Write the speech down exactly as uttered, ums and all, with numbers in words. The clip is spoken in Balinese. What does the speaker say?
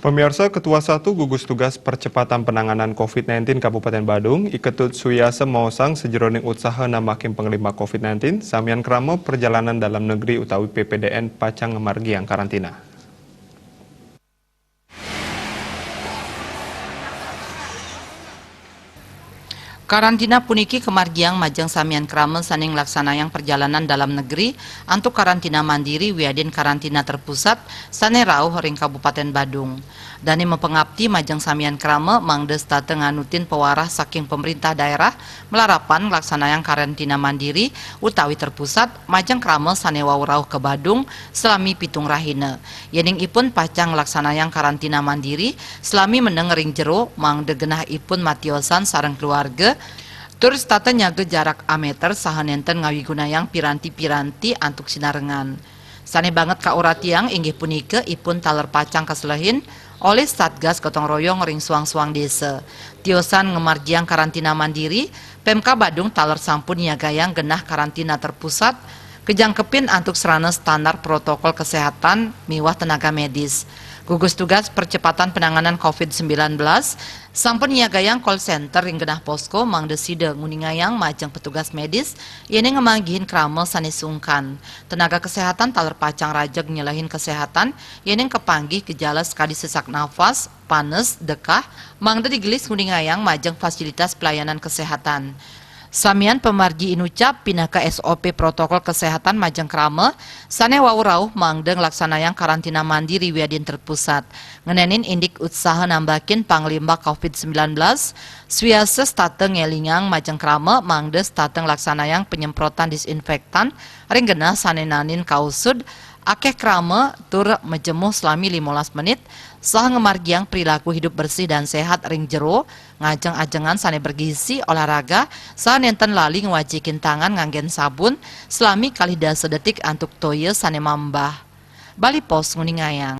Pemirsa, Ketua Satu Gugus Tugas Percepatan Penanganan covid sembilan belas Kabupaten Badung, I Ketut Suyasa maosang sajeroning utsaha nambakin panglimbak covid sembilan belas, samian krama perjalanan dalam negeri utawi P P D N pacang ngamargiang karantina. Karantina puniki kamargiang majeng samian krama sané nglaksanayang perjalanan dalam negeri antuk karantina mandiri wiadin karantina terpusat sané rauh ring Kabupaten Badung. Dané mapangapti majeng samian krama mangda setata nganutin pawarah saking pemerintah daerah malarapan nglaksanayang karantina mandiri utawi terpusat majeng krama sané wau rauh ka Badung salami pitung rahina. Yéning ipun pacang nglaksanayang karantina mandiri salami meneng ring jero, mangda genah ipun matiosan sareng keluarga, tur setata nyaga jarak améter saha nénten ngawigunayang piranti-piranti antuk sinarengan. Sané banget kauratiang inggih punika ipun taler pacang kaselehin olih Satgas Gotong Royong ring suang-suang désa. Tiosan ngamargiang karantina mandiri, Pemkab Badung taler sampun nyiagayang genah karantina terpusat, kajangkepin antuk sarana standar protokol kesehatan miwah tenaga medis. Gugus Tugas Percepatan Penanganan covid sembilan belas sampun nyiagayang call center ring genah posko mangda sida nguningayang majeng petugas medis yéning ngamanggihin krama sané sungkan. Tenaga kesehatan taler pacang rajeg nyelehin kesehatan yéning kapanggih gejala sakadi sesak nafas, panes, dekah, mangda digelis nguningayang majeng fasilitas pelayanan kesehatan. Samian pamargi inucap pinaka S O P protokol kesehatan majeng krama sané wau rauh mangda nglaksanayang karantina mandiri wiadin terpusat. Ngenénin indik utsaha nambakin panglimbak covid sembilan belas, swiasa setata ngélingang majeng krama mangda setata nglaksanayang penyemprotan disinfektan ring genah sané naenin kausud, akéh krama tur majemuh salami limolas menit, saha ngamargiang perilaku hidup bersih dan sehat ring jero, ngajeng-ajengan sané bergizi, olahraga, saha nénten lali ngwajikin tangan nganggén sabun salami kalih dasa detik antuk toya sané mambah. Bali Post nguningayang.